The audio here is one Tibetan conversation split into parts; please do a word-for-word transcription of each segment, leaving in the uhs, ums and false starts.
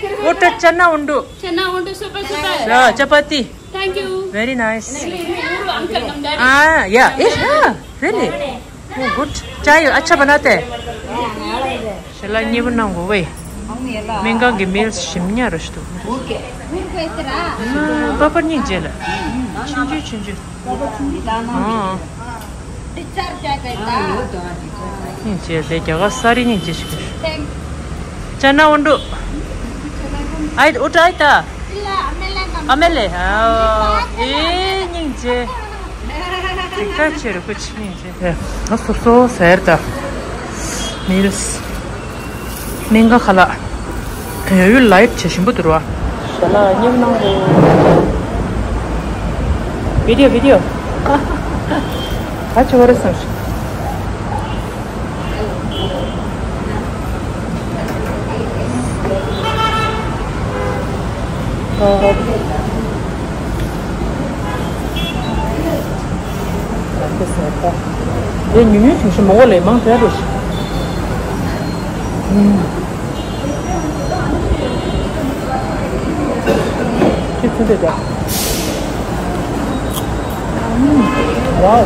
ཨོ་ཏ་ཅ་ན་འོ་འདུག་ཅ་ན་འོ་འདུག་སོ་པ་སོ་པ། ཡ་ཅ་པ་ཏི། Thank you. Very nice. ཨ་ཡ་ཨེ་ཡ་really? Oh, good. ཅ་ཡོད་ཨ་ཆ་པ་ན་ཏེ། ཞལ་ལག་མཉེས་པོ་གནང་དགོས་པས། སྨན་ཁང་གི་མིལ་ཞིམ་ཉག་ར་ཞིག་འདུག་པ་པར་སྙིང་རྗེ་ལ། ཆུང་ཆུང་ཆུང་ཆུང་། ཨང་། སྙིང་རྗེ་ལ་རྒྱ་གར་ས་རི་སྙིང་རྗེ་ཞིག་ཅ་ན་འོ་འདུག་ཨའི་ཨུ་ཏྲ་ཨའི་ཏ། ཨ་མེ་ལེ། ཨ་ཨེ་སྙིང་རྗེ། དེ་ཁ་ཆེ་རུ་ཁུ་ཆི་སྙིང་རྗེ། ཨེ། ང་སོ་སོ་ཟེར་ད། མིལ་སི། སྨན་ཁང་ཁ་ལག་ཡོད་ཡོད་ལའིབ་བྱེད་ཞིམ་པོ་འདུག་ར། ཞལ་ལག་མཉེས་གནང་རོགས། བི་ཌི་ཡོ་བི་ཌི་ཡོ། ག་བྱེད་པ་རེད་བསམ་ཞིག་ཨ། ལག་པས་ཟ་ད། དེ་ཉུང་ཉུང་ཞིམ་ཞིམ་མོག་ལས་མང་དྲགས་རེད་ཤག་ཨུམ། ཁྱི་ཚུན་དེ་ད། ཨུམ། ཝའོ།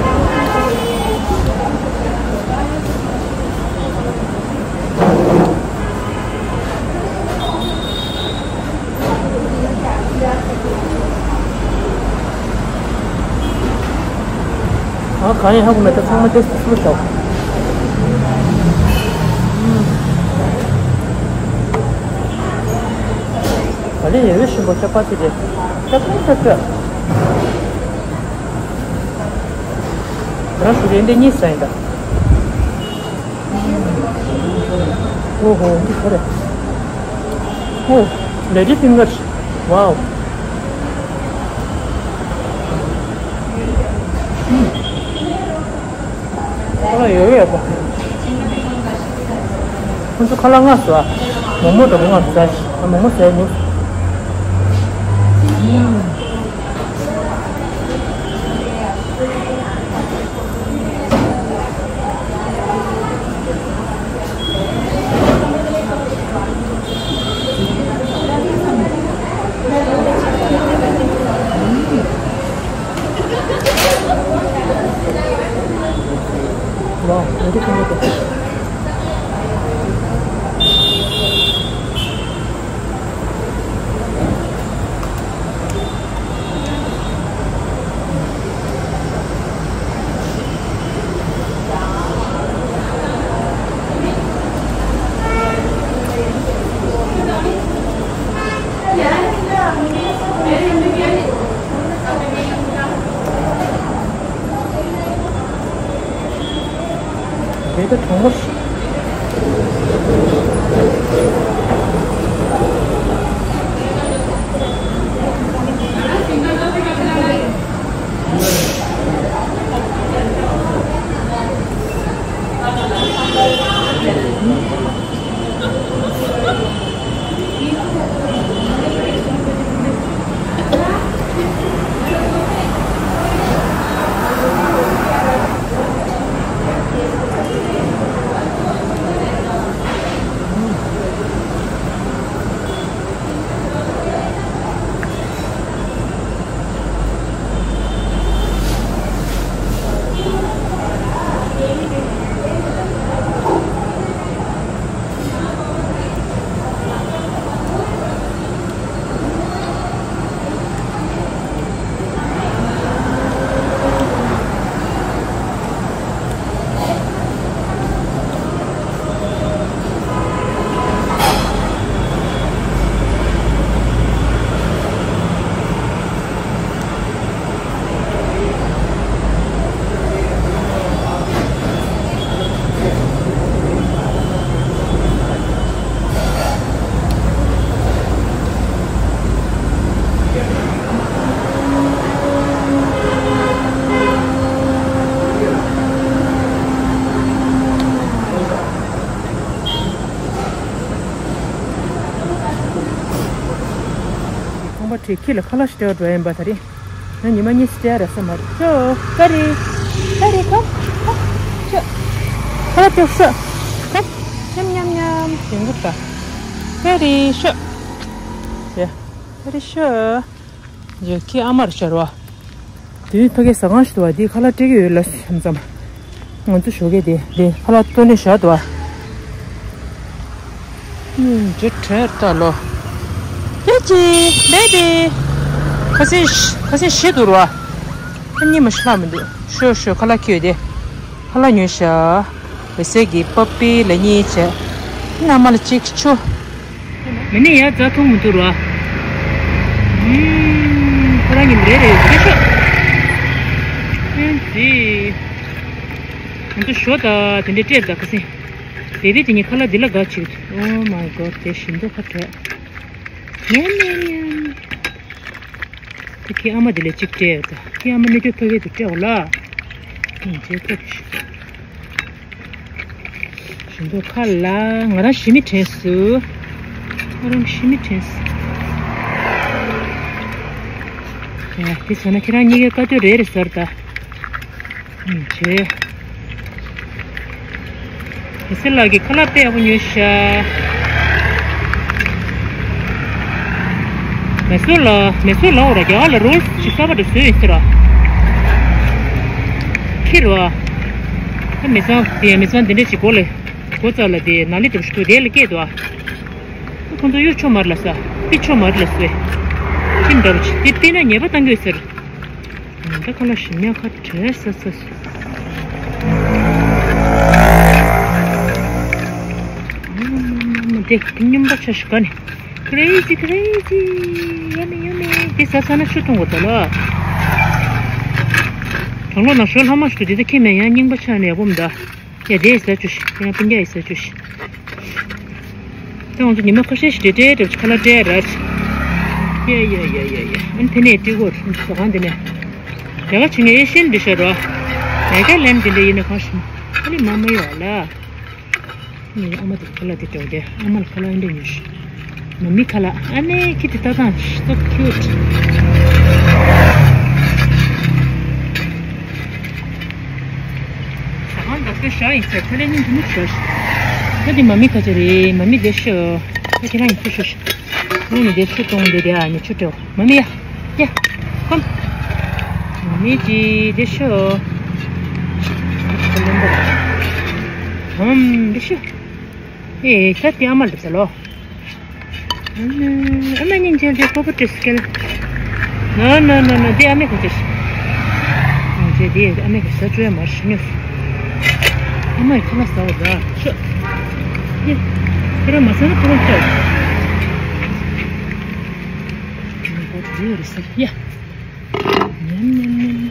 ཨ་གང་ཡིན་ཧ་གོ་མེད། ད་ཚང་མ་ཏོག་ཙམ་བཤད། ཨ་ལེ་ཡ་ཡོད་ཞིམ་པོ་ཅ་པ་ཏི་རེད། ཅ་པ་ཅ་པ། རང་ཞུ་རེ་འདི་གཉིས་ཟ་ཡིན་ད། ཨོ་ཧོ། འདི་ག་རེ། ཨོ། ལེ་ཌི་ཕིང་གར། ཝའོ། ཨུམ། ཁ་ལག་ཡོད་ཡོད་པ། ཁོང་ཚོ་ཁ་ལག་ལྔ་ཟ། མོག་མོག་འདྲ་པོ་ལྔ་ཟ། ཨ་མོག་མོག་ཟ་ཉུང་། ཨུམ། ཝའོ། འདི་གང་རེད། རེད་ད་གྲོགས་མོ། དེ་ཁྱི་ལ་ཁ་ལག་ཞིག་སྤྲད་འགྲོ་ཡིན་པ་ད་རེས། ང་ཉི་མ་གཉིས་སྤྲད་ར་ས་མ་རེད། ཤོ་ཀ་རི། ཀ་རི་ཁམ་ཁམ་ཤོ། ཁ་ལག་སྤྲད་ཤོ་ཁམ། ཉམ་ཉམ་ཉམ་དེ་འགྲུབ་པ། ཀ་རི་ཤོ། ཡ། ཀ་རི་ཤོ། ཡ་ཁྱི་ཨ་མར་ཤར་བ། དེ་ཕ་གའི་ཟ་ཁང་ཞིག་འདུག་བ། འདི་ཁ་ལག་སྤྲད་ཀྱི་ཡོད་ལ་ཧམ་ཙམ། ང་ཚོ་ཞོགས་ཀས་དེ་དེ་ཁ་ལག་བཏོན་ནས་བཞག་འདུག་བ། ཨུམ་ཇེ་ཁྲེར་ད་ལོ། ཀེ་ཅི། བེ་བི། ཁ་སེང་ཁ་སེང་ཤི་འདུག་ར། ཁ་གཉིས་མ་ཤི་ལྷག་མི་འདུག་ཤོ་ཤོ་ཁ་ལག་ཁྱེར་ཡོད་དེ། ཁ་ལག་ཉོས་ཤག་བེ་སེ་གི་པ་པི་ལ་གཉིས་བྱས། ཨ་མ་ལ་གཅིག་ཆུ། མི་ནི་ཡ་རྩྭ་འཐུང་མི་འདུག་ར། ཨུམ། ཁོ་རང་གཉིས་མི་རེ་རེ་ཡོད་རེད་ཤོ། ཨུམ་ཙི། ང་ཚོ་ཞོ་དང་དེ་འདྲ་སྤྲད་ད་ཁ་སེང་། བེ་བི་དེ་གཉིས་ཁ་ལག་འདི་ལ་དགའ་བྱེད། Oh my god དེ་ཞིམ་མདོག་ཁ་བྲལ། ཉམ་ཉམ་ཉམ། ཁྱི་ཨ་མ་དེ་ལས་གཅིག་སྤྲད་ཡོད་ད། ཁྱི་ཨ་མ་གནས་སྐབས་ཕ་གི་དུ་སྤྲད་འོ་ལ། ཨུམ་ཇེ་ཁོ། ཞིམ་མདོག་ཁ་ལ་ང་རང་ཞི་མི་དྲན་སོང་། ང་རང་ཞི་མི་དྲན་སོང་། ཡ་དེ་བྱས་ན་ཁྱེད་རང་གཉིས་ཀའི་དཀའ་སྡུག་རེད་རེད་ཟེར་ད། ཨུམ་ཇེ། མི་སེར་ལགས་ཀྱིས་ཁ་ལག་དཔེ་ཡག་པོ་ཉོས་ཤག་མེ་སོར་ལ་མེ་སོར་ལ་འོ་ར་རྒྱ་གར་ལ་རོལ་ཅིག་གསར་པ་དེ་བཟོས་ཡིན་ཟེར་ར། ཁྱི་རོ། ཨ་མི་ཚང་དེ་མི་ཚང་དེ་འདྲ་ཞིག་གོ་ལེ། གོ་ཙ་ལ་དེ་ན་ལི་དུ་ཞིག་དེ་ལ་སྐད་དོ། ཁོང་ཚོ་གཡུ་ཆོ་མར་ལ་ས། པི་ཆོ་མར་ལ་སོས། ཁྱིམ་འདྲ་བོ་ཅིག་དེ་པི་ན་ཉེས་པ་བཏང་གི་ཡོད་ཟེར། ད་ཁ་ལག་ཞིམ་ཉག་ཁ་བྲལ་ས་ས་ས། དེ་སྨྱོན་པ་ཆ་ཞིག་ག་ནས། Crazy, crazy, yummy, yummy. དེ་ཟ་ས་ན་ཆུ་འཐུང་དགོས་ད་ལ། གྲང་ལོ་ན་ཞོ་ལྷ་མ་ཞུ་དེ་ད་ཁྱེད་མེད་ཡང་རྙིང་པ་ཆགས་ནས་ཡག་པོ་མི་འདུག་ཡ་དེ་ཟ་བཅུ་ཤི། ཁྱེད་རང་སྤུན་ཀྱག་ཡི་ཟ་བཅུ་ཤི། ད་ང་ཚོ་ཉི་མ་ཁ་ཤས་ཤིག་བྲེལ་བྲེལ་བྲེལ་ཁ་ལག་སྤྲད་ར། ཡ་ཡ་ཡ་ཡ་ཡ། ཨ་ནི་དེ་ནས་སྤྲད་གོ་ཟ་ཁང་དེ་ནས། ཡ་ག་ཆེ་ངས་ཨེ་ཤེན་འདི་ཤར་རོ། ཡ་ག་ལན་དེ་འདྲ་ཡིན་ན་གང་ཤི། ཨ་ནི་མ་མ་ཡོད་ལ། ངའི་ཨ་མ་དེ་ཁ་ལག་དེ་སྤྲད་དེ་ཨ་མ་ལ་ཁ་ལག་འདི་ཉོས་ཤི། མ་མི་ཁ་ལག་ཨ་ནི་ཁྱི་དེ་ལྟ་སྟངས་so cute། ཟ་ཁང་འདི་ཚོ་ཞག་ཡིན་ཚེ་ཁ་ལས་སྙིང་རྗེ་མོ་ཞོ་ཞིག་ད་དེ་མ་མི་ཁ་ཆེ་རེད། མ་མི་དེ་ཤོ། ད་ཁྱེད་རང་ཡིན་ཚེ་ཤོ་ཤི། ཁོང་ནི་དེ་ཆུ་བཏུང་དེ་དེ་ཨ་ནི་ཆུ་སྤྲོ། མ་མི་ཡ། ཡ། ཁོམ། མ་མི་ཅི་དེ་ཤོ། ཁོམ་དེ་ཤོ། ཨེ་ད་དེ་ཨ་མ་ལ་ཟ་ལོ། ཨ་མ་སྙིང་རྗེ་ལ་དེ་ཀོ་པོ་ཏྲེ་སི་ཀེལ། ནོ་ནོ་ནོ་ནོ། དེ་ཨ་མའི་ག་ཅེ་ཤི། ཨ་ཅེ་དེ་ཨ་མའི་ག་ས་བཅོས་མར་ཤི་ཉོ། ཨ་མའི་ཁ་ལག་ཟ་བ་ད་ཤོ། ཡ། ཁོ་རང་མ་ཟ་ན་ཁོ་རང་ལྟོས། ཡ། ཉམ་ཉམ་ཉམ།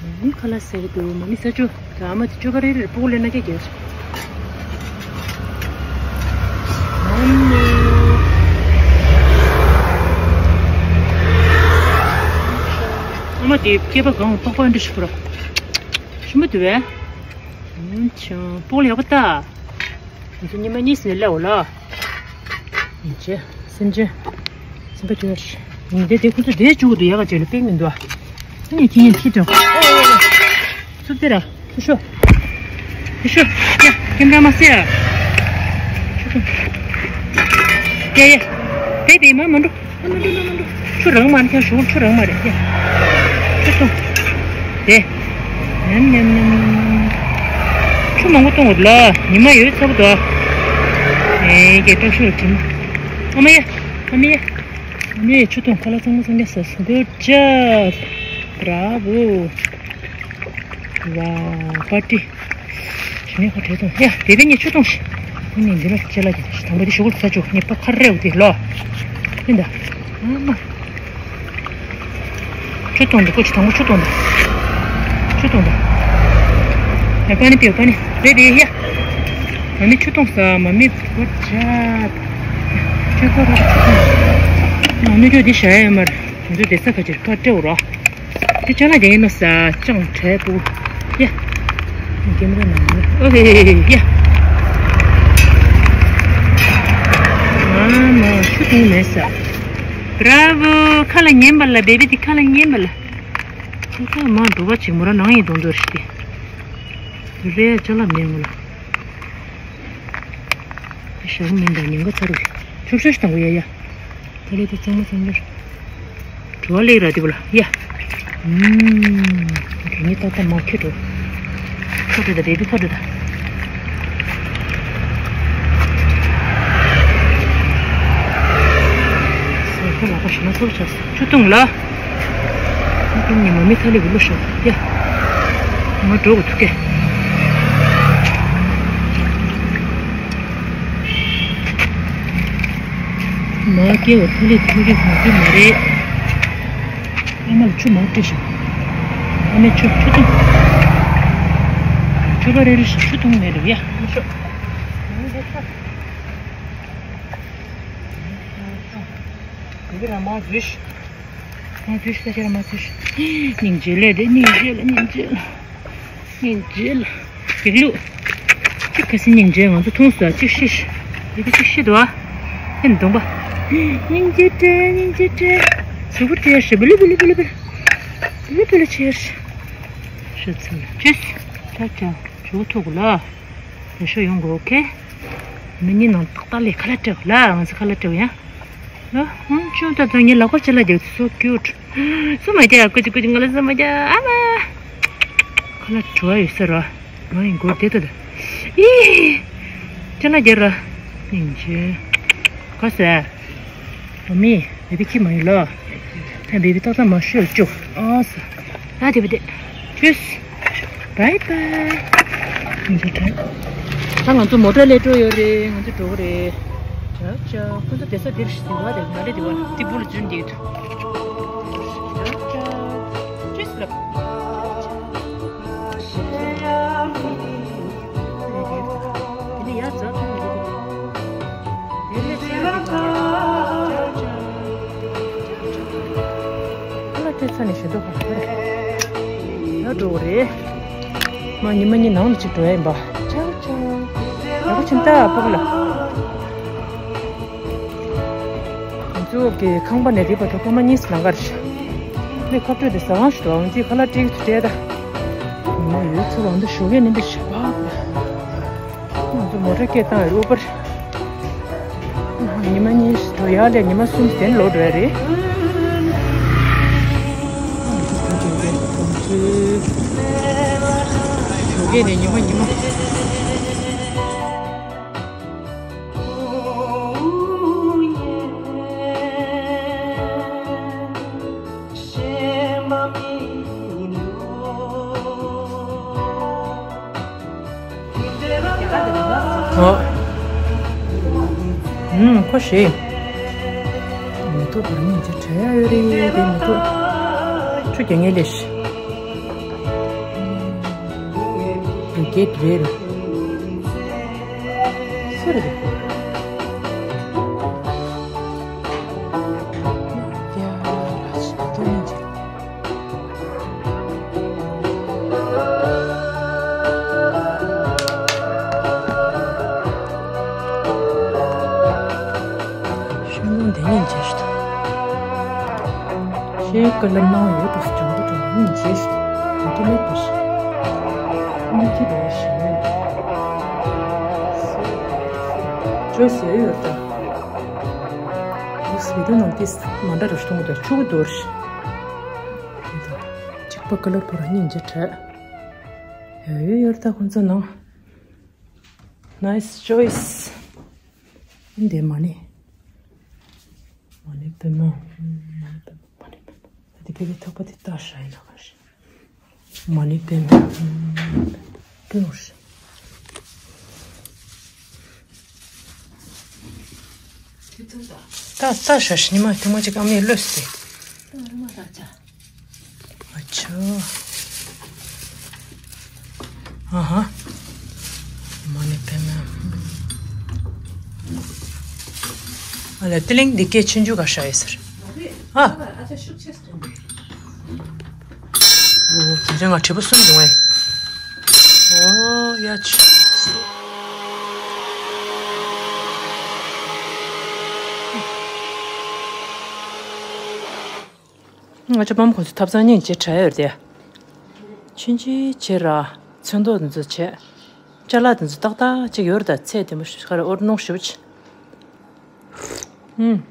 མ་མི་ཁ་ལག་ཟ་གི་འདུག་མ་མི་ཟ་བཅུག་ད་ཨ་མ་དེ་བཅོས་ཁ་རེ་རེ་སྤུ་གུ་ལེན་ན་སྐད་རྒྱག་སོང་། ཨ་མ་དེ་སྐེད་པ་གང་བ་པག་པག་འདྲ་ཞིག་ཁུར། ཞིམ་པོ་འདུག་པས། ཨུམ་ཆུང་སྤུ་གུ་ཡག་པོ་ལྟ། ང་ཚོ་ཉི་མ་གཉིས་ནས་སླེབས་འོ་ལ། ཡིན་ཅེ། སེམས་ཅན། སེམས་པ་སྐྱོ་བ་ཞིག་ཡིན་དེ་དེ་ཁོ་ཚོ་དེ་བཅུག་འདུག་ཡ་ག་ཅིག་ལ་པེག་མི་འདུག་ཨ་ནི་ཁྱི་ཡིན་ཁྱི་དྲོ། ཚུབ་དེ་ར། ཁུ་ཤོ། ཁུ་ཤོ། ཡ། ཁྱིམ་ར་མ་སེ་ཡ། ཁུ་ཤོ། ཡ་ཡ། དེ་དེ་མ་མ་འགྲོ། ཆུ་རང་མ་རེད། ཁྱོད་ཞུགས་ཆུ་རང་མ་རེད། ཡ། ཆུ་འཐུང་། དེ། ཉམ་ཉམ་ཉམ་ཉམ། ཆུ་མང་པོ་འཐུང་དགོས་ལ། ཉི་མ་ཡོད་ཚ་པོ་འདུག་ཨེ་ཀྱེ་སྐྲ་ཤོར་དྲིམ། ཨ་མ་ཡ། ཨ་མ་ཡ། ཨ་མས་ཆུ་འཐུང་ཁ་ལག་ཚང་མ་ཚང་རྒྱ་ཟ་སོང་། Good job. Bravo. Wow, party. ཞི་མི་ཁ་བྲལ་སོང་། ཡ། དེ་བས་ངས་ཆུ་འཐུང་ཤི། ངས་འདི་ལ་ཅེ་ལ་ཅེ་དང་པོ་དེ་ཞུ་གུར་ཚ་ཆུ་ངས་ཕ་ཁ་རེའུ་དེ་ལོ། ཡིན་ད། ཨ་མ། ཆུ་འཐུང་དུ་ཀོ་ཆུ་དང་པོ་ཆུ་འཐུང་དུ། ཆུ་འཐུང་དུ། ཡ་པ་ནི་པིའུ་པ་ནི་རེ་རེ་ཡ། མ་མི་ཆུ་འཐུང་ས་མ་མི་ཀོ་ཆ། ཆུ་ཀོ་ར་ཆུ་འཐུང་། ཨ་ནུ་ཅོ་དེ་ཤ་ཡ་མར། ང་ཚོ་བསྡད་ས་ཁ་ཆེར་ཕར་སྤྲད་འོ་རོ། དེ་ཅ་ལག་རྒྱག་ཡིན་ནོ་ས་ཅང་བྲལ་པོ། ཡ། ཀེམ་ར་ནང་ནས་ཨོ་ཧེ་ཧེ་ཧེ་ཡ། ཨ་མ་ཆུ་འཐུང་མེད་ས། Bravo! ཁ་ལ་ཉན་པ་ལ། བེ་བི་དེ་ཁ་ལ་ཉན་པ་ལ། ཁ་ཁ་མ་འགྲོ་བ་ཅིག་མོ་ར་ནང་ཡིན་གཏོང་འདོད་རེད་དེ། རེ་ཅ་ལག་མེད་ངོ་ལ། ཞག་མིན་ད་ཉིན་ག་ཚར་རེད། ཆུ་ཤོ་ཞིག་དང་གོ་ཡ་ཡ། ད་ལེ་དེ་གཙང་མ་གཙང་མ་རེད། བྲོ་བ་ལེགས་ར་དེ་བུ་ལ་ཡ། ཨུམ། དེ་ནི་ཏག་ཏག་མ་ཁྱེར་འགྲོ། ཁ་འགྲོ་ད་རེད་དེ་ཁ་འགྲོ་ད། སོ་ཁ་ལག་པ་ཞིམ་མ་ཚོར་ཆགས་སོང་། ཆུ་བཏུང་ལ། ཨ་ཀུན་ཉི་མ་མི་ཐ་ལི་བུ་ལོ་ཤོག་ཡ། ང་འགྲོ་གི་ཐུག་གེ། མ་སྐྱེ་བ་ཐ་ལི་ཐུག་གི་གང་གི་མ་རེད། ཨ་མ་ལ་ཆུ་མང་སྤྲད་ཤོག་ཨ་མའི་ཆུ་ཆུ་བཏུང་། ཆུ་བ་རེ་རེ་ཞིག་ཆུ་བཏུང་མེད་རུ་ཡ། མི་ཤོག་འདི་ར་མ་འཛུལ་ཤིག་མ་འཛུལ་ཤིག་ས་ཆ་ར་མ་འཛུལ་ཤིག་སྙིང་རྗེ་ལས་དེ་སྙིང་རྗེ་ལ་སྙིང་རྗེ་ལ། སྙིང་རྗེ་ལ། ཡིག་ལུགས། ཅི་ག་སི་སྙིང་རྗེ་ང་ཚོ་མཐོང་སོ་ཅིག་ཤི་ཤི། ཡི་གེ་ཅིག་ཤི་འདུག་ཨ། ཨེ་མི་གདོང་པ། སྙིང་རྗེ་སྤྲད་སྙིང་རྗེ་སྤྲད། གཟུགས་པོ་སྤྲད་ཤི་བི་ལི་བི་ལི་བི་ལི་བི་ལི། བི་ལི་བི་ལི་བྱས་ཤི། ཤི་ཚུལ་ཅིས། ཅག་ཅག་ཇོ་བོ་ཐུག་གོ་ལ། ཡ་ཤོ་ཡོང་གོ་ཨོ་ཁེ། མི་གཉིས་ནང་ཏག་ཏག་ལས་ཁ་ལག་སྤྲད་གོ་ལ་ང་ཚོ་ཁ་ལག་སྤྲད་གོ་ཡ། ལོ། ཧུང་ཅུང་ད་དུང་ངའི་ལག་པ་ཅི་ལ་རྒྱག so cute། སུ་མ་རྒྱག་ཀུ་ཅི་ཀུ་ཅི་ང་ལ་སུ་མ་རྒྱག་ཨ་མ། ཁ་ལག་བྲོ་བ་ཡོད་ས་རོ། ང་ཡི་མགོ་བདེ་ད་ད། ཨི། ཅི་ལ་རྒྱག་ར། སྙིང་རྗེ། ག་ཟེ། ཨ་མི། བེ་བི་ཁྱི་མ་ཡིན་ལ། ད་བེ་བི་ཏག་ཏག་མ་ཤོད་ཅོ། ཨ་ས། ད་དེ་བ་དེ། Tschüss། Bye bye། ང་ཚོ་དྲན། ད་ང་ཚོ་མོ་ཊ་སླེབས་འགྲོ་ཡོད་རེད། ང་ཚོ་འགྲོ་གི་རེད། ཅག་ཅག་ཁོ་ཚོ་བསྡད་ས་འདིར་ཞིག་འདུག་བ་དེ་ང་རེད་དེ་བ་དེ་སྦུག་ལ་འཛུལ་འདུག་ཅག་ཅག Tschüss ལབ། དེ་ནས་ཡར་འཛེགས་ཐུབ་མི་འདུག་དེ་ལས་ཚེ་རབས་ཀྱི་ཁ་ལག་སྤྲད་ས་ནས་ཞུ་འདུག་ག་ཡར་འགྲོ་གི་རེད། མ་ཉི་མ་གཉིས་ནང་ལ་གཅིག་འགྲོ་ཡ་ཡིན་པ། ཅག་ཅག་ཡག་པོ་ཕྱིན་ད་ཕ་གི་ལ། ང་ཚོ་གི་ཁང་པ་ནས་དེ་བར་དུ་སྐར་མ་གཉིས་ལང་གར་ཞིག་ལས་ཁ་སྤྲོད་དེ་ཟ་ཁང་ཞིག་འདུག་ཨང་ཅིག་ཁ་ལག་སྤྲད་ཀྱི་ཚུལ་སྤྲད་ད། ཉི་མ་ཡོད་ཚུལ་ཨང་འདི་ཞོགས་ཀས་ནི་འདི་ཞིག་བག་ང་ཚོ་མོ་ཊ་སྐད་བཏང་བའི་ཨུ་བར། ཉི་མ་གཉིས་འགྲོ་ཡག་ལས་ཉི་མ་གསུམ་དེ་ལོག་འགྲོ་ཡ་རེད། ཞོགས་ཀས་ནས་ཉི་མ་ཉི་མ། ཨོ། ཨུམ། ཁོ་ཞེས། མེ་ཏོག་བར་ནས་ཅི་བྲེལ་ཡ་ཡོད་རེད་དེ་མེ་ཏོག་ཆུ་རྒྱག་ངེས་ལས་ཤི། རྒྱུ་སྐྱེད་རེད། སུ་རེད། ཡ་ལ་ཞིག་ཏུ་ནི་ཅི། ཤིང་སྡོང་འདི་ཉིད་མཇལ་ཞིག་ཏུ། ཤེས་ཀ་ལ་ནང་ཡོད་དུ་ལྗང་གུ་དང་ཉིད་མཇལ་ཞིག་ཏུ། ད་དུ་མེད་པ་ཞིག་མི་ཁྱི་དེ་ཞིག་མེད། བཅོས་ཟེར་ཡོད་ད། ཡུགས་བི་ཌིའོ་ནང་ཏིས་མ་འདྲ་རུ་གཏོང་གི་འདུག་ཆུ་གི་འདུག་རེད། འདི་དང་གཅིག་པ་ཀ་ལར་བོ་ར་སྙིང་རྗེ་དྲགས། ཡ་ཡོད་ཡོད་ད་ཁོང་ཚོ་ནང་། Nice choice. འདི་མ་ཎི། མ་ཎི་པདྨ། མ་ཎི་པདྨ། མ་ཎི་པདྨ། ད་དེ་ཕ་གི་ཐོག་པ་དེ་ལྟ་ཤ་ཡིན་ན་ག་ཤ། མ་ཎི་པདྨ། པདྨ་ཤ། ད་ལྟ་ཞོ་ཞི་ཉི་མ་ཐུང་མ་ཅིག་ཨ་མས་བློས་ཏེ། ཨ་ཆོ། ཨ་ཧ། མ་ཎི་པདྨ། ཨ་ལ་ཏི་ལིང་འདི་སྐད་ཆུང་ཆུང་ག་ཤ་ཡོད་ཟེར། ཨ། ཨོ་དེ་རིང་ང་དྲིལ་བུ་གསུམ་བྱུང་ངས། ཨོ་ཡ་ཆུ། ང་ཚོ་པམ་ཁོང་ཚོ་ཐབ་ཚང་གཉིས་བྱེད་དྲ་ཡོད་དེ། ཆུན་ཆི་བྱེད་ར། ཚོན་མདོག་འདི་ཚོ་བྱེད། ཅ་ལག་འདི་ཚོ་ཏག་ཏག་ཅིག་ཡོད་རེད་ད། ཚད་དེ་མོ་ཞིག་ག་རེ་ཨོར་ནོག་ཞུ་བ་ཆེ། ཨུམ།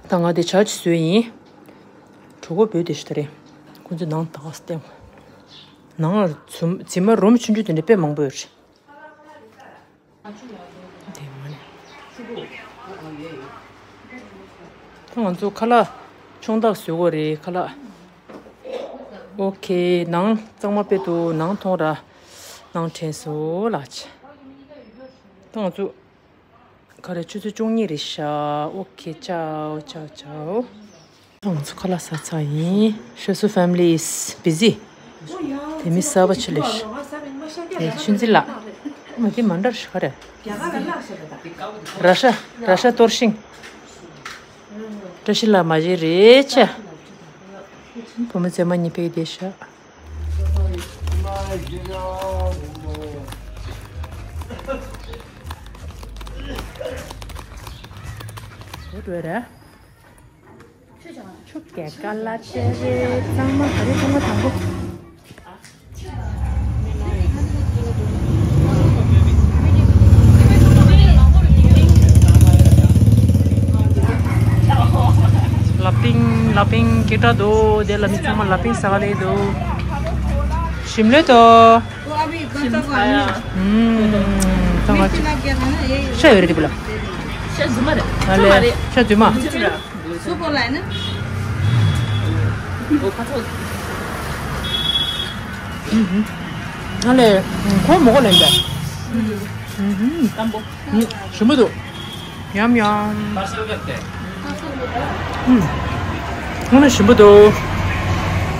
ད་ང་དེ་ཇ་ཅིག་བཟོས་ཡིན། གྲོད་ཁོག་བོད་དེ་ཞིག་ད་རེད། ཁོང་ཚོ་ནང་ད་ག་སྟེང་། ནང་ལ་ཚུམ་ཚིམ་མ་རུམ་ཆུང་ཆུང་དེ་འདྲ་དཔེ་མང་པོ་ཡོད་རེད། དེ་མ་ནི། ད་ང་ཚོ་ཁ་ལག་ཆུང་དག་བཟོ་དགོས་རེད་ཁ་ལག་ཨོ་ཁེ། ནང་གཙང་མ་དཔེ་འདུག་ནང་མཐོང་ར། ནང་དྲན་སོང་ལགས། ད་ང་ཚོ་ག་རེ་ཆུ་ཚོད་བཅུ་གཉིས་རེད་ཤག་ཨོ་ཁེ། ཅའོ་ཅའོ་ཅའོ། ང་ཚོ་ཁ་ལག་ཟ་ཚར་ཡིན། ཤ་སུ་family is busy. དེ་མི་གསར་པ་ཆེ་ལེ་ཤ། དེ་ཆུན་ཙི་ལགས། མ་དེ་མ་འདྲ་ཤ་ག་རེ། ར་ཤ་ར་ཤ་གཏོར་ཤིང་། བཀྲ་ཤིས་ལགས་མ་བརྗེད་རེད་ཆ། བུ་མོ་མཛེས་མ་གཉིས་ཕེབས་བསྡད་ཤག་འགྲོ་ར། ཆུ་རྐྱལ་ཀ་ལ་ཏེ་རེ། གཙང་མ་ག་རེ། གཙང་མ་དང་པོ། ལ་པིང་ལ་པིང་སྐད་གྲགས་འདུག་དེ་ལ་མི་ཚང་མ་ལ་པིང་ཟ་ག་སླེབས་འདུག་ཞིམ་ལོས་དོ། ཨུམ། ཚང་མ་ཤ་ཡོད་རེད་དེ་བུ་ལ། ཤ་རྫུན་མ་རེད། ཨ་ལེ། ཤ་རྫུན་མ། སུ་པོ་ལ་ནི། ཨ་ལེ། ཁོ་མོ་གོ་ལེན་པས། ཨུམ། ཞིམ་པོ་འདུག་ཡམ་ཡམ། ཨུམ། ཁོ་ནི་ཞིམ་པོ་འདུག་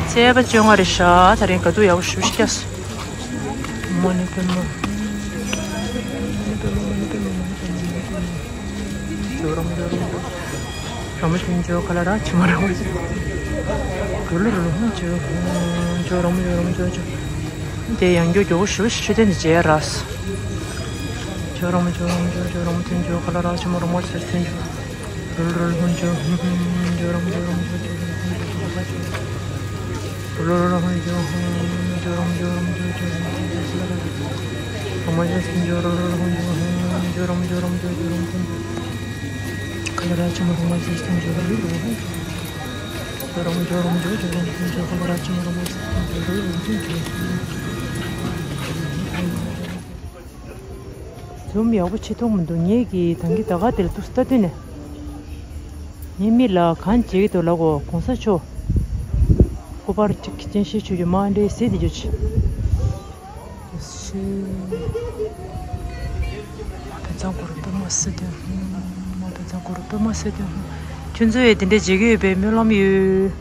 ཚེས་པ་བཅོ་ལྔ་རེད་ཤག་ད་རིང་དགའ་སྡུག་ཡག་པོ་ཞེ་པོ་ཅིག་སྐྱེས་སོང་། མ་ཎི་པདྨ། ཇོ་རོ་མོ་ཇོ་རོ་མོ་ཇོ། རོ་མོ་ཆུན་ཇོ་ཁ་ལ་ར་ཆུ་མ་རོ་མོ་ཇོ། རོ་ལོ་རོ་ལོ་ཧོ་ཇོ་ཧོ། ཇོ་རོ་མོ་ཇོ་རོ་མོ་ཇོ་ཇོ། དེ་ཡང་རྒྱུ་རྒྱུ་བོ་ཞུ་ཞུ་དེ་ནི་ཇེ་ར་སི། ཇོ་རོ་མོ་ཇོ་རོ་མོ་ཇོ། ཇོ་རོ་མོ་ཐུན་ཇོ་ཁ་ལ་ར་ཆུ་མ་རོ་མོ་ཆུ་ཐུན་ཇོ། རོ་ལོ་རོ་ལོ་ཧོ་ཇོ་ཧོ་ཧོ། ཇོ་རོ་མོ་ཇོ་རོ་མོ་ཇོ་ཇོ། རོ་ལོ་རོ་ལོ་ཧོ་ཇོ་ཧོ། ཇོ་རོ་མོ་ཇོ་རོ་མོ་ཇོ་ཇོ། རོ་མོ་ཇོ་ཧོ་ཇོ་ཧོ། ཇོ་རོ་མོ་ཇོ་རོ་མོ་ཇོ་ཇོ། རོ་མོ་ཇོ་རོ་མོ་ཇོ་ཇོ། རོ་མོ་ཐུན་ཇོ། ཁ་ལ་ར་ཆུ་མ་རོ་མོ་ཆུ་ཐུན་ཇོ། རོ་ལོ་རོ་ཧོ་ཇོ། ཇོ་རོ་མོ་ཇོ་རོ་མོ་ཇོ་ཇོ། རོ་མོ་ཐུན་ཇོ། ཁ་ལ་ར་ཆུ་མ་རོ་མོ་ཆུ་ཐུན་ཇོ། རོ་ལོ་རོ་ཧོ་ཇོ། འཛུམ་ཡག་པོ་བྱེད་ཐུབ་མི་འདུག་ངེད་ཀྱིས་ད་གིན་ད་ག་དེར་ཏུ་ལྟ་དུས་ནས། ངའི་མིག་ལ་གང་བྱེད་ཀྱི་འདུག་ལབ་གོ་གོང་ས་མཆོག་སྐུ་པར་གཅིག་གི་སྤྱན་ཤེལ་མཆོད་ཀྱི་མ་འདྲེ་ཟེར་དེ་རྒྱུ་ཆེ། ཕན་ཚང་གུ་རུ་པདྨ་སིདྡྷི་ཧཱུྃ། ཕན་ཚང་གུ་རུ་པདྨ་སིདྡྷི་ཧཱུྃ། ཁྱོད་ཚོས་དེ་འདྲ་བྱེད་ཀྱི་ཡོད་པའི་སྨོན་ལམ་ཡོད།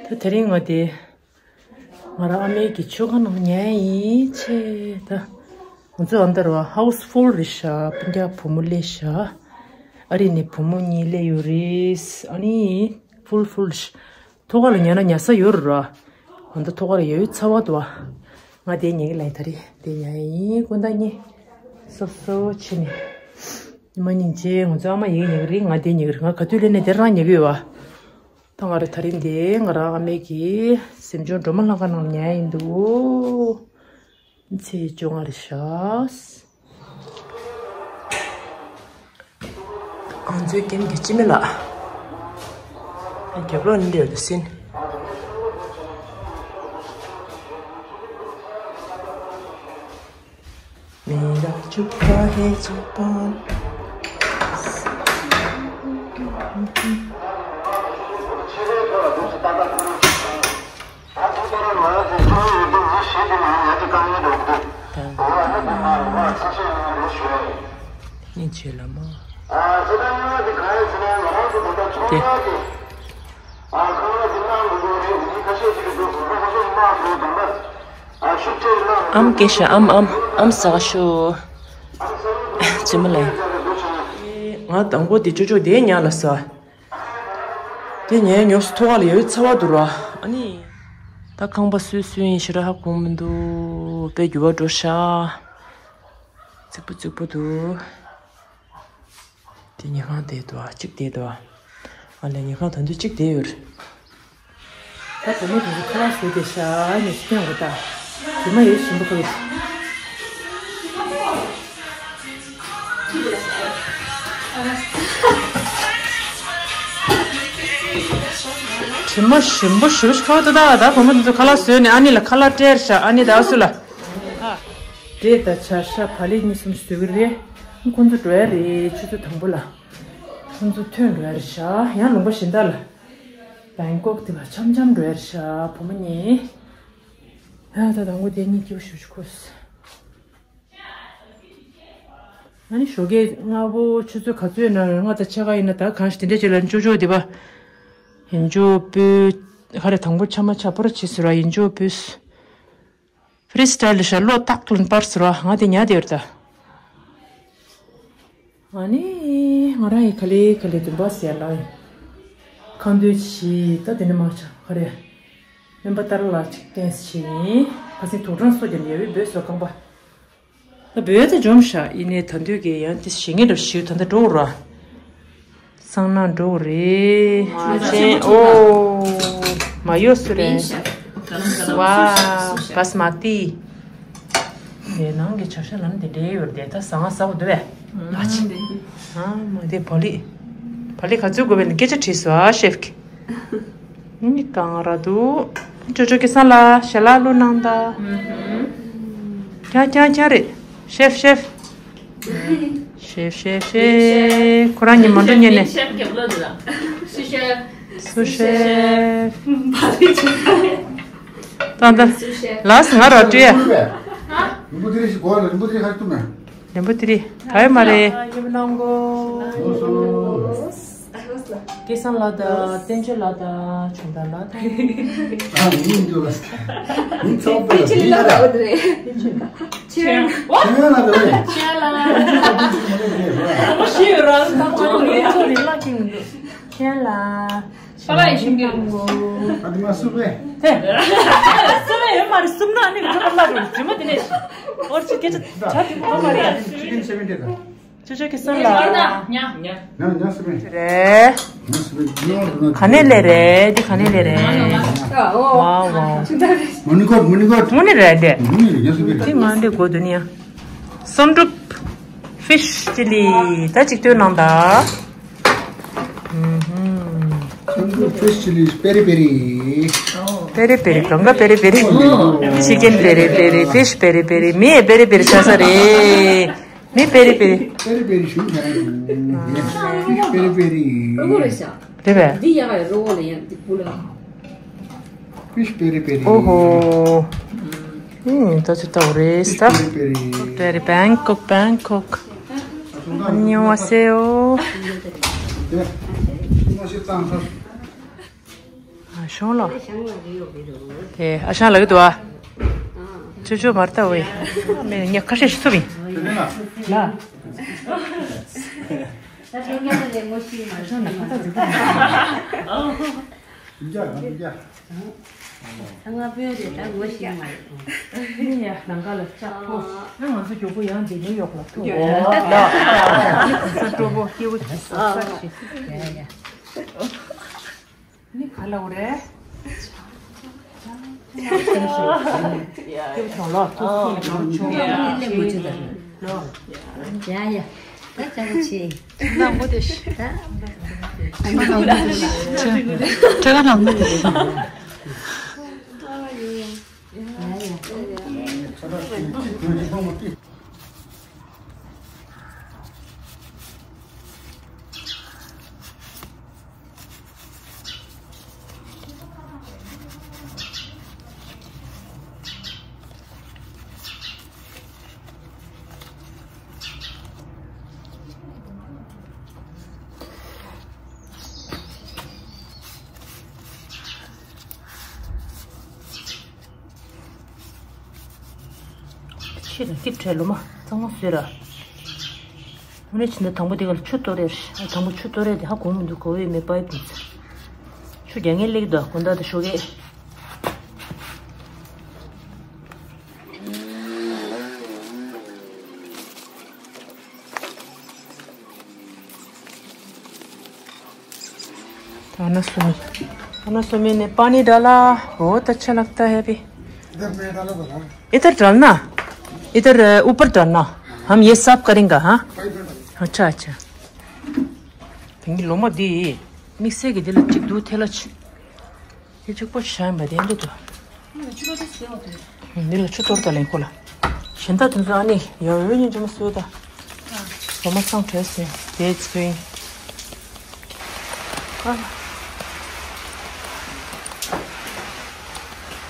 ད་དེ་རིང་ང་དེ་ང་རང་ཨ་མའི་གི་མཆོད་ཁང་ནང་ཉལ་ཡིན་ཆེ་ད། ང་ཚོ་ཨ་མདའ་ར་ཧའུ་སི་ཕུལ་རེད་ཤག་སྤུན་ཀྱག་བུ་མོ་སླེབས་ཤག་ཨ་རི་ནས་བུ་མོ་གཉིས་སླེབས་ཡོད་རེད། ཨ་ནི་ཕུལ་ཕུལ་ཤག་ཐོག་ཁ་ལ་ཉལ་ན་ཉལ་ས་ཡོད་རེད་ར། ང་ཚོ་ཐོག་ཁ་ལ་ཡོད་ཚ་བ་འདུག་ཨ། ང་དེ་ཉལ་གི་ལ་ད་རེད་དེ་ཉལ་ཡིན་སྐུ་ཟླ་གཉིས། སོབ་སོབ་བྱས་ནས། ཉི་མ་སྙིང་རྗེ། ང་ཚོ་ཨ་མ་ཡི་གེ་ཉལ་གི་རེད། ང་དེ་ཉལ་གི་རེད། ང་ག་དུས་སླེབས་ནས་དེ་རང་ཉལ་གི་ཡོད་བ། ད་ང་རང་ད་རིང་འདི་ང་རང་ཨ་མའི་གི་གཟིམ་ཆུང་སྒྲོལ་མ་ལྷ་ཁང་ནང་ཉལ་ཡིན་འདུག་ཚེས་བཅོ་ལྔ་རེད་ཤག་ང་ཚོའི་ཀེམ་གྱི་སྤྱི་མི་ལགས། རྒྱབ་ལོགས་ནས་འདྲེ་ཡོད་དུ་ཟིན། ནི་བྱེད་ལ་མ། དེ། ཨམ་སྐད་ཤ་ཨམ་ཨམ་ཨམ་ཟ་ག་ཤོ། ཙི་མ་ལ་ཡིན། ང་དང་པོ་དེ་ཅོ་ཅོ་དེ་ཉལ་ལ་ཟ། དེ་ཉལ་ཉོག་སུ་ཐོག་ལ་ཡོད་ཚ་བ་འདུག་ར། ཨ་ནི། ད་ཁང་པ་སུས་སུས་ཡིན་ཞེ་དྲག་ཧ་གོ་མི་འདུག་དཔེ་འགྱུར་བ་འགྲོ་ཤག་རྩིག་པོ་རྩིག་པོ་འདུག་ཉལ་ཁང་བསྡད་འདུག་ཨ། གཅིག་བསྡད་འདུག་ཨ། ཨ་ལས་ཉལ་ཁང་ད་དུང་གཅིག་བསྡད་ཡོད་རེད། ད་བུ་མོ་དེ་ཚོ་ཁ་ལག་བཟོས་བསྡད་ཤག་ཨ་ནི་སྐྱོན་གོ་ད། བུ་མོ་ཡོད་ཞིམ་པོ་ཁ་ལག་དྲི་མ་ཞིམ་པོ་ཞིམ་པོ་ཞིག་ཁ་བ་ད་ད་ད་བུ་མོ་དེ་ཚོ་ཁ་ལག་བཟོས་ནས་ཨ་ནི་ལ་ཁ་ལག་སྤྲད་ཤག་ཨ་ནི་ད་སུ་ལ། འབྲས་དང་བྱ་ཤ་བག་ལེབ་གཉིས་གསུམ་བཟོས་གི་རེད། ཁོང་ཚོ་འགྲོ་ཡ་རེད་ཆུ་ཚོད་དང་པོ་ལ། ཁོང་ཚོ་ཐོན་འགྲོ་ཡ་རེད་ཤག་ཡང་ལུང་པ་གཞན་དག་ལ། བེང་ཀོག་དེ་བ་འཆམ་འཆམ་འགྲོ་ཡ་རེད་ཤག་བུ་མོ་གཉིས། ཡ་ད་དང་པོ་དེ་གཉིས་སྐྱིད་པོ་ཞུ་ཞུ་ཁོས། ཨ་ནི་ཞོགས་ཀས་སྔ་པོ་ཆུ་ཚོད་ག་ཚོད་ཡིན་ན་ལྔ་དང་ཕྱེད་ཀ་ཡིན་ན་ད་གང་ཞིག་དེ་འདྲས་ཅིག་ལ་ཅོ་ཅོ་དེ་བ། ཡིན་ཅོ་སྤུས། ཧ་རེ་དང་པོ་ཆ་མ་ཆ་པོ་ར་བྱེད་ཟེར་བ་ཡིན་ཅོ་སྤུས། ཕི་རི་སི་ཊལ་ལ་ཤ་ལོ་ཏག་ཏུ་པར་ཟེར་བ་ང་དེ་ཉལ་དེ་ཡོད་ད། ཨ་ནི་ང་རང་ཡི་ག་ལེ་ག་ལེ་འདུན་པ་ཟེར་ལ་ཡིན། ཁ་འདོན་བྱེད་ད་དེ་ནི་མ་ཆ་ཧ་རེ། སྨན་པ་ཏར་ལ་ཅིག་ཏེན་སི་བྱེད་ཡིན། ཁ་སང་དུག་སྦྲང་སོ་རྒྱབ་ཡ་བི་བོད་སོ་རྐང་པ། ད་བོད་ད་འཇོམས་ཤག་ཡིན་ནའི་ད་འདོད་ཀྱི་ཡང་དེ་ཞེ་ངེས་འདྲ་ཞིག་ད་ལྟ་འགྲོ་ར། སང་ན་འགྲོ་རེད། ཨོ། མ་ཡོ་སུ་རེད། ཝ། བ་སི་མ་ཏི། དེ་ནང་གི་བྱ་ཤ་ལམ་དེ་འདྲེ་ཡོད་དེ་ད་ཟ་ང་ཟ་བ་འདུག་བས། ང་ཆི། ཨ་མ་དེ་བ་ལི། བ་ལི་ག་ཚོད་དགོས་བས་ནི་སྐད་ཆ་དྲིས་སོ་ཨ་ཤེབ་ཀྱི། ནི་གང་ར་འདུག་ཅོ་ཅོ་སྐལ་བཟང་ལགས་ཞལ་ལག་བླུགས་གནང་དང་། ཀྱང་ཀྱང་ཀྱང་རེད། ཤེབ་ཤེབ། ཤེབ་ཤེབ་ཤེབ། ཁོ་རང་གཉིས་མ་འགྲོ་ཉན་ནས། ཤེབ་རྒྱབ་ལོ་འདུག་ལ། སུ་ཤེབ། སུ་ཤེབ། བ་ལི་ཆུ་ཁ་རེད། ཏང་ཏང་། ལགས་ང་ར་བྲིས། རིན་པོ་ཏི་རི་ཞིག་གོ་ལ་རིན་པོ་ཏི་རི་ཧ་ཏུ་མེ། རིན་པོ་ཏི་རི། ག་ཡོད་མ་རེད། ཡིབ་གནང་གོ། སྐལ་བཟང་ལགས་དང་བསྟན་ཆོས་ལགས་དང་ཆུང་བདག་ལགས་དང་། ཨ་ཡིན་འདུག་ལ། ཡིན་ཚོགས་པ་ལ་ཡིན་ལ། ཆེན་ལ་རེད། ཆེན་ལ། ཞུ་རང་ད་ཚོ་རེ་ལ་ཁྱིམ་འདུག་ཆེན་ལ། ཕ་ལ་ཡི་ཤུང་གི། ཨ་དེ་མ་སུ་བས། དེ། སུ་བས་ཡོད་མ་རེད་སུམ་ན་ནི་ཁ་ལ་རུ་རྫུན་མ་དེ་ནས། ཨོར་ཅི་སྐད་ཆ་ཆ་དེ་གོ་མ་རེད། ཅི་ཅི་ཅི་ཅི་ཅི་ཅི། ཅོ་ཅོ་སྐལ་བཟང་ལགས། ཉ་ཉ་ཉ་སུ་བས། རེད། ཉ་སུ་བས་ཉ་སུ་བས། ག་ནས་ལས་རེད་འདི་ག་ནས་ལས་རེད། ཝའོ་ཝའོ། མོ་ནི་གོ་མོ་ནི་གོ། དངོས་གནས་རེད་འདི། མོ་ནི་ཉ་སུ་བས། དེ་ང་འདི་གོ་དུ་ནི་ཡ། སོམ་གྲུབ། ཕིཤ་ཅི་ལི་ད་གཅིག་ལྟོས་གནང་ད། ཨུ་ཧུམ། སོམ་གྲུབ་ཕིཤ་ཅི་ལི་པེ་རི་པེ་རི། པེ་རི་པེ་རི་གང་ག་པེ་རི་པེ་རི། ཅི་ཀེན་པེ་རི་པེ་རི་ཕིཤ་པེ་རི་པེ་རི་མི་པེ་རི་པེ་རི་ཆགས་ས་རེད། མི་པེ་རི་པེ་རི། པེ་རི་པེ་རི་ཞུ་ཡ་རེད། ཕིཤ་པེ་རི་པེ་རི། རེད་པས། འདི་ཡག་ཡ་རོ་ལ་ཡ་འདི་པུ་ལ། ཕིཤ་པེ་རི་པེ་རི། ཨོ་ཧོ། ཨུམ། ད་ཚོད་ལྟ་བུ་རེད་ད། ཕིཤ་པེ་རི་པེ་རི། བེང་ཀོག་བེང་ཀོག་ཨ་ཉོ་ཝ་སེ་ཡོ། ཨ་ཤོང་ལོ། དེ་ཨ་ཤང་ལ་གི་དུ་ཨ། ཅོ་ཅོ་མར་ལྟ་བས། མེད་ངས་ཁ་ཤས་ཤིག་ཚུབ་ཡིན། ལ། ད་ཁྱོད་ཉལ་ས་ལས་ངོ་ཤེས་མ་རེད། ཁ་ཚ་འཛུགས་པ། ང་བོད་རེད་ད་ངོ་ཤེས་མ་རེད། ནི་ཡ་ནང་ག་ལ་ལྕགས་པོ། ཨ་ང་ཚོ་མགྱོགས་པོ་ཡང་འདི་ནིའུ་ཡོག་ལ་ཐུག་ཡོད་ཡ། ལ། ང་ཚོ་སྤྲོ་པོ་སྐྱེ་བོ་ཅིག་ས་ས་ཞིག་ཡ་ཡ། ནི་ག་ལ་འོ་རེད། ཡ་ཡ། ད་ཅག་པོ་ཆེ། ལ་མོ་དེ་ཤི། ད། ཁྲ་ཁ་ལ་མོ་དེ་ཤི། ཡ་ཡ། ཤི་ན་སྐྱིབས་བྲལ་ལོ་མ་གཙང་མ་བཟོས་ར། དངོས་གནས་བྱས་ན་དང་པོ་དེ་ག་ལ་ཆུ་གཏོར་རེར། ཨ་དང་པོ་ཆུ་གཏོར་རེ་དེ་ཧ་གོ་མི་འདུག་གོ་བའི་མེ་པའི་བུ་ཚ། ཆུ་རྒྱག་ངེས་ལེགས་འདུག་དགོང་དག་དེ་ཞོགས་ཀས། खाना सुमी, खाना सुमी ने पानी डाला। बहुत अच्छा लगता है अभी। इधर मैं डाला भला। इधर डालना, इधर अ, ऊपर डालना। हम ये साफ करेंगे, हाँ। पाइप में डालो। अच्छा, अच्छा। དེང་གི་ལོ་མ་འདི་དམིགས་བསལ་གྱི་འདི་ལ་གཅིག་འདུག་ཐལ་ལ་ཆི། དེ་གཅིག་པོ་ཤ་ཡིན་པ་དེ་འདྲ་འདུག་འདི་ལ་ཆུ་གཏོར་ད་ལེན་ཁོ་ལ། གཞན་དག་དེ་ཚོ་ཨ་ནི་ཡ་འོས་ཉིན་ཅུ་མ་གསོལ་ད། ལོ་མ་ཚང་བྲོས་སོང་དེ་ཚོ་ཡིན།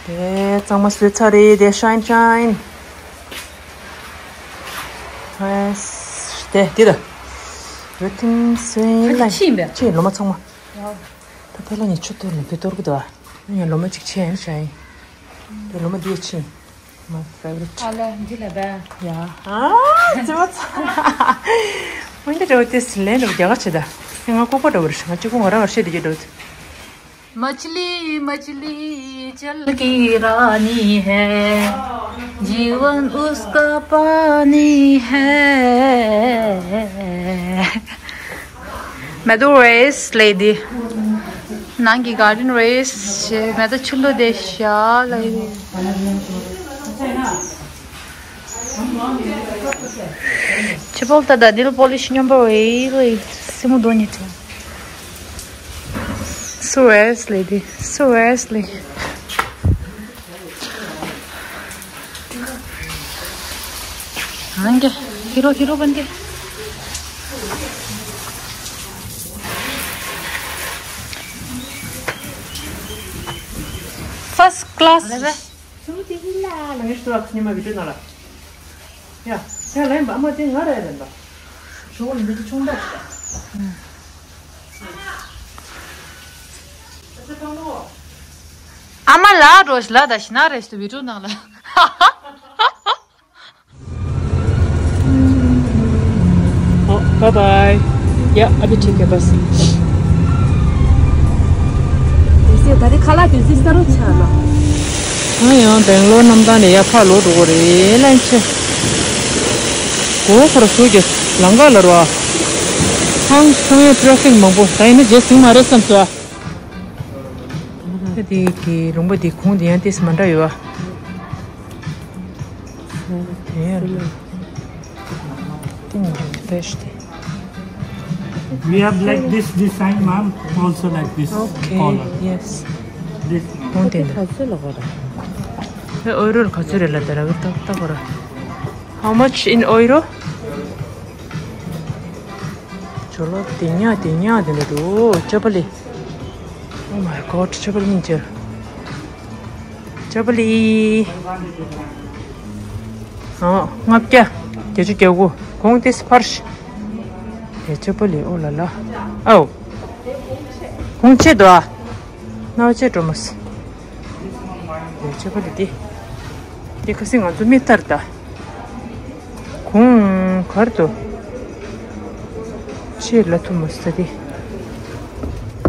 དེ་གཙང་མ་བཟོས་ཚར་རེད། དེ་ཤ་ཡིན་ཤ་ཡིན། དེ་དེ་ད། རི་ཐིམ་སེ་ལ་ཕྱིན་པས། ཕྱིན་ལོ་མ་ཚང་མ། ད་ཕེ་ལ་ནི་ཆུ་གཏོར་ནས་དེ་གཏོར་གི་འདུག་ཨ་ཡང་ལོ་མ་གཅིག་ཆེ་ཡང་ཤ་ཡིན། དེ་ལོ་མ་འདི་ཡ་ཕྱིན། My favorite. ཨ་ལ་འདི་ལ་བས། ཡ། ཨ་ཙི་མ་ཙ། འོན་ཏེ་འདྲ་བོ་དེ་སི་ལན་འདྲ་བོ་རྒྱ་གར་ཆེ་ད། ང་ལྐོག་པ་འདྲ་བོ་རེད། ང་གཅིག་པོ་ང་རང་ང་བཤད་བསྡད་ཀྱི་འདྲ་བོ། मछली मछली जल की रानी है, जीवन उसका पानी है। मैं तो रेस ले दी। ནང་གི་garden race ཞེས་མེད་ད་ཆུ་ལོ་དེ་ཤ་ལ་ཡིན། ཆུ་བོལ་ད་ད་ནིལ་པོ་ལིཤ་སྙོམས་པོ་ཝེ་ཝེ་སེ་མོ་དོ་ཉི་ཏོ། སུ་ཝེས་ལེ་དི་སུ་ཝེས་ལེ། ཨང་ཀེ་ཧི་རོ་ཧི་རོ་བན་ཀེ། First class. ཚུར་དེ་ཡིན་ལ་ལ་ངས་ཤོག་ཨ་ཁ་ཉི་མ་བི་ཏྲུ་ན་ལ། ཡ་ཡ་ལན་པ་ཨ་མ་དེ་ང་ར་ཡ་ལན་པ། ཞོག་ལ་མི་དེ་ཆུང་འདྲ་ཞིག་ཨ་མ་ལ་འགྲོ་ཞིག་ལ་ད་ཤི་ན་རེ་ཞིག་ཏུ་བི་ཏྲུ་ནང་ལ། ཨོ། Bye bye. Yeah, I'll be taking bus. ཡེ་སེ་ད་རེས་ཁ་ལག་དུས་ཚོད་གསར་རུ་ཆགས་ལ། ང་ཡང་སྦེང་ལོར་གནམ་ཐང་ནས་ཡར་ཕར་ལོག་འགྲོ་གི་རེད་ལན་ཆེ། གོ་ཁོ་ར་སུ་གི་ལང་ཀ་ལ་རོ། ཁང་ཁོང་ཡང་ཊ་ཕིག་མང་པོ་ད་ཡིན་ན་རྗེས་ཟིན་མ་རེད་བསམ་སོ། ད་དེ་གི་ལུང་པ་དེ་ཁོང་དེ་ཡང་ཏིས་མ་འདྲ་ཡོད་ཨ། དེ་ཡང་ཏིང་ཏེ་ཤ་དེ། We have like this design, ma'am, also like this Okay, color. Yes. This one. ཁོང་དེ་འདྲ། ག་ཚོད་ལ་གོ་ར། ཨེ་ཨོ་རོ་ག་ཚོད་རེད་ལ་དེ་ར་བི་ཏག་ཏག་གོ་ར། How much in euro? ཇོ་ལོ་དེ་ཉག་དེ་ཉག་དེ་འདྲ་འདུག་ཅ་པ་ལི། Oh my God, ཅ་པ་ལི་ཉིན་ཅེར། ཅ་པ་ལི། ཨ། ལྔ་བརྒྱ། བརྒྱད་ཅུ་གྱ་དགུ། གོང་དེ་སི་ཕར་ཤི། དེ་ཅ་པ་ལི་ཨོ་ལ་ལ། ཨའོ། གོང་ཆེ་དོ་ཨ། ནའོ་ཆེ་འགྲོ་མ་སི། དེ་ཅ་པ་ལི་དེ། དེ་ཁ་སི་ང་ཚོ་མི་ལྟར་ད། གོང་གར་དུ། ཆེ་ལ་ཐུ་མ་སི་དེ།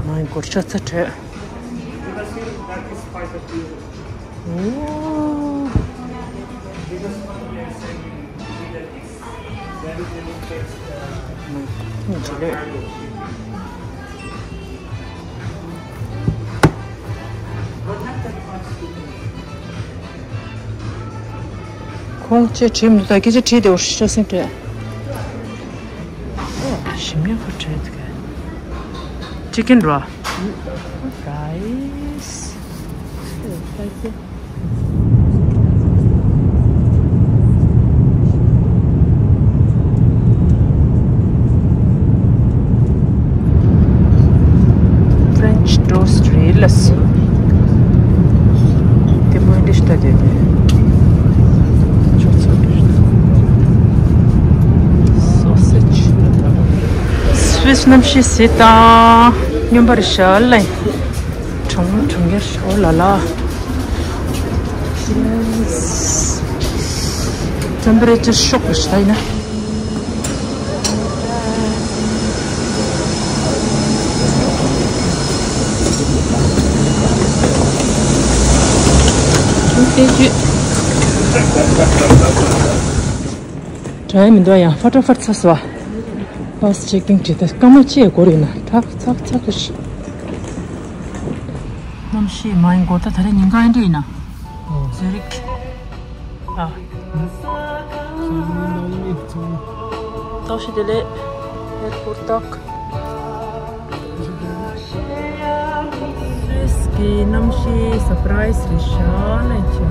མའི་གོར་ཆ་ཚ་ཁྲོད། ཨོ། ཁོང་ཅེ་བྲིས་མི་འདུག་ད་སྐད་ཆ་དྲིས་དེ་འོ་ཤ་སེང་དྲས། ཞིམ་ཉམས་ཁ་བྲིས་དེ་ག་ཅི་ཀིན་རོ། རའིས། French toast རེད་ལ་སི། དེ་མོ་འདི་ཤ་དེ་ནས་ཆོག་ཆོག་རེད། Sausage. Swiss གནམ་གཤིས་ཟེར་དང་སྨྱོན་པར་ཞལ་ལ། གྲང་མོ་གྲང་ཡར་ཤོར་ལ་ལ། Temperature ཤོག་པ་ཞིག་ད་ཡིན་ན། དྲ་ཡ་མི་འདུག་ཡང་ཕ་ཏྲ་ཕར་ཚ་སོ། Bus checking བྱེད་ད་སྐར་མ་ཕྱེད་འགོར་ཡོད་ན་ཐག་ཚག་ཚག་གི་ཤི། གནམ་གཤིས་མ་ཡིན་གོ། ད་ད་རེས་ཉིན་གང་ཡིན་འདྲ་ཡིན་ན། ཟུ་རིག་ཨ། ཏོག་ཤི་དེ་ལས་ཨེར་པོར་ཏོག་སུད་སི་གི་གནམ་གཤིས་སར་པ་རའི་སི་རེད་ཤག་ལ་ཆེ།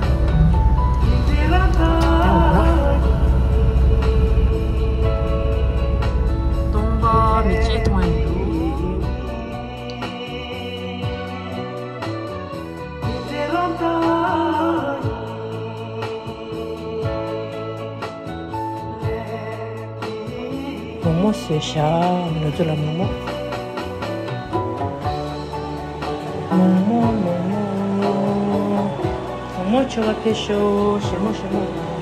སྟོང་པ་མི་ཅེས་མཐོང་ཡོད་འདུག་མོག་མོག་བཟོས་ཤག་ང་ཚོ་ལ་མོག་མོག་མོག་མོག་མོག་མོག་མོག་མཆོད་པ་ཕེབས་ཤོག་ཞེ་མོག་ཞེ་མོག